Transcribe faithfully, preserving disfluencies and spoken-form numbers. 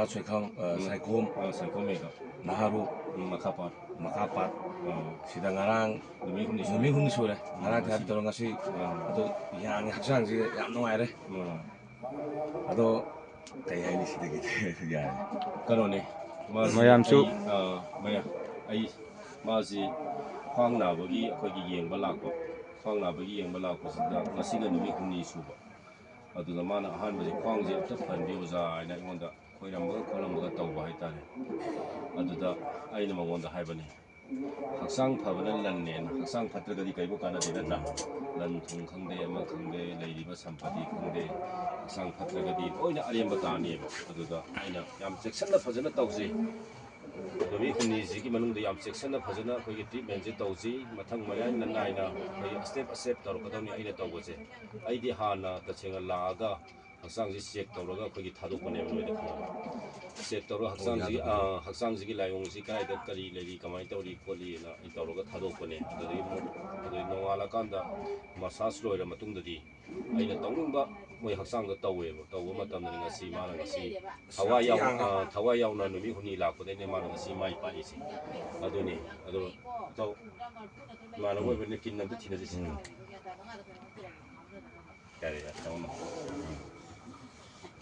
ꯁꯣꯏꯈꯥꯝ, ꯑ, ꯁꯥꯏꯈꯣꯝ, ꯑ, ꯁꯥꯏꯈꯣꯝ ꯃꯦꯒ꯫ ꯅꯍꯥꯔꯨ, ꯎꯝ, ꯃꯈꯥ ꯄꯥꯠ꯫ ꯃꯈꯥ ꯄꯥꯠ꯫ ꯑ, ꯁꯤꯗ ꯉꯔꯥꯡ ꯅꯨꯃꯤꯠ ꯍꯨꯝꯅꯤ ꯁꯨꯔꯦ꯫ ꯅꯨꯃꯤꯠ ꯍꯨꯝꯅꯤ ꯁꯨꯔꯦ꯫ ꯉꯔꯥꯡ ꯉꯁꯤ꯫ ꯊꯥꯔꯇꯤ ꯇꯧꯔ ꯉꯁꯤ꯫ ꯑ꯫ ꯑꯗꯣ ꯌꯥꯡꯉꯦ, ꯍꯛꯆꯥꯡꯁꯦ ꯌꯥꯝ ꯅꯨꯡꯉꯥꯏꯔꯦ꯫ ꯑ꯫ ꯑꯗꯣ ꯀꯩ ꯍꯥꯏꯅꯤ ꯁꯤꯗꯒꯤꯗꯤ? ꯌꯥꯔꯦ꯫ ꯀꯩꯅꯣꯅꯦ, ꯃꯥꯁꯤ ꯃꯌꯥꯝꯁꯨ ꯑꯩ, ꯑ, ꯃꯌꯥꯝ, ꯑꯩ, ꯃꯥꯁꯤ ꯈ꯭ꯋꯥꯡ ꯅꯥꯕꯒꯤ ꯑꯩꯈꯣꯏꯒꯤ ꯌꯦꯡꯕ ꯂꯥꯛꯄ, ꯈ꯭ꯋꯥꯡ ꯅꯥꯕꯒꯤ ꯌꯦꯡꯕ ꯂꯥꯛꯄꯁꯤꯗ ꯉꯁꯤꯒ ꯅꯨꯃꯤꯠ ꯍꯨꯝꯅꯤ ꯁꯨꯕ꯫ ꯑꯗꯨꯗ ꯃꯥꯅ ꯑꯍꯥꯟꯕꯁꯦ "ꯈ꯭ꯋꯥꯡꯁꯦ ꯑꯝꯇ ꯐꯍꯟꯕꯤꯌꯨ ꯑꯣꯖꯥ" ꯍꯥꯏꯅ ꯑꯩꯉꯣꯟꯗ ꯈꯣꯏꯔꯝꯃꯒ ꯈꯣꯠꯂꯝꯃꯒ ꯇꯧꯕ ꯍꯥꯏꯇꯥꯔꯦ꯫ ꯑꯗꯨꯗ ꯑꯩꯅ ꯃꯉꯣꯟꯗ ꯍꯥꯏꯕꯅꯤ, "ꯍꯛꯆꯥꯡ ꯐꯕꯅ ꯂꯟꯅꯦꯅ, ꯍꯛꯆꯥꯡ ꯐꯠꯇ꯭ꯔꯒꯗꯤ ꯀꯩꯕꯨ ꯀꯥꯟꯅꯗꯦ ꯅꯠꯇ꯭ꯔꯥ? ꯂꯟ ꯊꯨꯝ ꯈꯪꯗꯦ, ꯑꯃ ꯈꯪꯗꯦ, ꯂꯩꯔꯤꯕ ꯁꯝꯄꯇꯤ ꯈꯪꯗꯦ, ꯍꯛꯆꯥꯡ ꯐꯠꯇ꯭ꯔꯒꯗꯤ ꯂꯣꯏꯅ ꯑꯔꯦꯝꯕ ꯇꯥꯅꯦꯕ"꯫ ꯑꯗꯨꯗ ꯑꯩꯅ ꯌꯥꯝ ꯆꯦꯛꯁꯤꯟꯅ ꯐꯖꯅ ꯇꯧꯁꯤ꯫ ꯅꯨꯃꯤꯠ ꯍꯨꯝꯅꯤꯁꯤꯒꯤ ꯃꯅꯨꯡꯗ ꯌꯥꯝ ꯆꯦꯛꯁꯤꯟꯅ ꯐꯖꯅ ꯑꯩꯈꯣꯏꯒꯤ ꯇ꯭ꯔꯤꯠꯃꯦꯟꯁꯦ ꯇꯧꯁꯤ꯫ ꯃꯊꯪ ꯃꯌꯥꯏ ꯅꯥꯏꯅ ꯑꯩꯈꯣꯏꯒꯤ ꯁ꯭ꯇꯦꯞ ꯁ꯭ꯇꯦꯞ ꯇꯧꯔꯛꯀꯗꯕꯅꯤ ꯑꯩꯅ ꯇꯧꯕꯁꯦ꯫ ꯑꯩꯗꯤ ꯍꯥꯟꯅ ꯇꯁꯦꯡꯅ ꯂꯥꯛꯑꯒ ꯍꯛꯆꯥꯡꯁꯤ ꯆꯦꯛ ꯇꯧꯔꯒ ꯑꯩꯈꯣꯏꯒꯤ ꯊꯥꯗꯣꯛꯄꯅꯦꯕ ꯅꯣꯏꯗ ꯈꯪꯉꯕ? ꯆꯦꯛ ꯇꯧꯔꯒ ꯍꯛꯆꯥꯡꯁꯤꯒꯤ, ꯑꯥ, ꯍꯛꯆꯥꯡꯁꯤꯒꯤ ꯂꯥꯏꯑꯣꯡꯁꯤ ꯀꯗꯥꯏꯗ ꯀꯔꯤ ꯂꯩꯔꯤ, ꯀꯃꯥꯏꯅ ꯇꯧꯔꯤ ꯈꯣꯠꯂꯤꯅ ꯑꯩ ꯇꯧꯔꯒ ꯊꯥꯗꯣꯛꯄꯅꯦ꯫ ꯑꯗꯨꯗꯒꯤ ꯑꯃꯨꯛ, ꯑꯗꯨꯗꯒꯤ ꯅꯣꯡꯉꯥꯜꯂꯀꯥꯟꯗ ꯃꯁꯥꯁ ꯂꯣꯏꯔ ꯃꯇꯨꯡꯗꯗꯤ ꯑꯩꯅ ꯇꯧꯅꯤꯡꯕ ꯃꯣꯏ ꯍꯛꯆꯥꯡꯗ ꯇꯧꯋꯦꯕ꯫ ꯇꯧꯕ ꯃꯇꯝꯗꯗꯤ ꯉꯁꯤ ꯃꯥꯅ ꯉꯁꯤ ꯊꯋꯥꯏ ꯌꯥꯎ-, ꯑꯥ, ꯊꯋꯥꯏ ꯌꯥꯎꯅ ꯅꯨꯃꯤꯠ ꯍꯨꯝꯅꯤ ꯂꯥꯛꯄꯗꯩꯅꯦ ꯃꯥꯅ ꯉꯁꯤ ꯃꯥꯏ ꯄꯥꯛꯏꯁꯦ꯫ ꯑꯗꯨꯅꯤ꯫ ꯑꯗꯣ ꯏꯇꯥꯎ, ꯏꯃꯥꯟꯅꯕ ꯑꯣꯏꯕꯅꯤꯅ ꯀꯤꯟ ꯑꯝꯇ ꯊꯤꯟꯅꯁꯤ꯫ ꯎꯝ꯫ ꯌꯥꯔꯦ, ꯌꯥꯔꯦ, ꯇꯧꯔꯝꯃꯣ꯫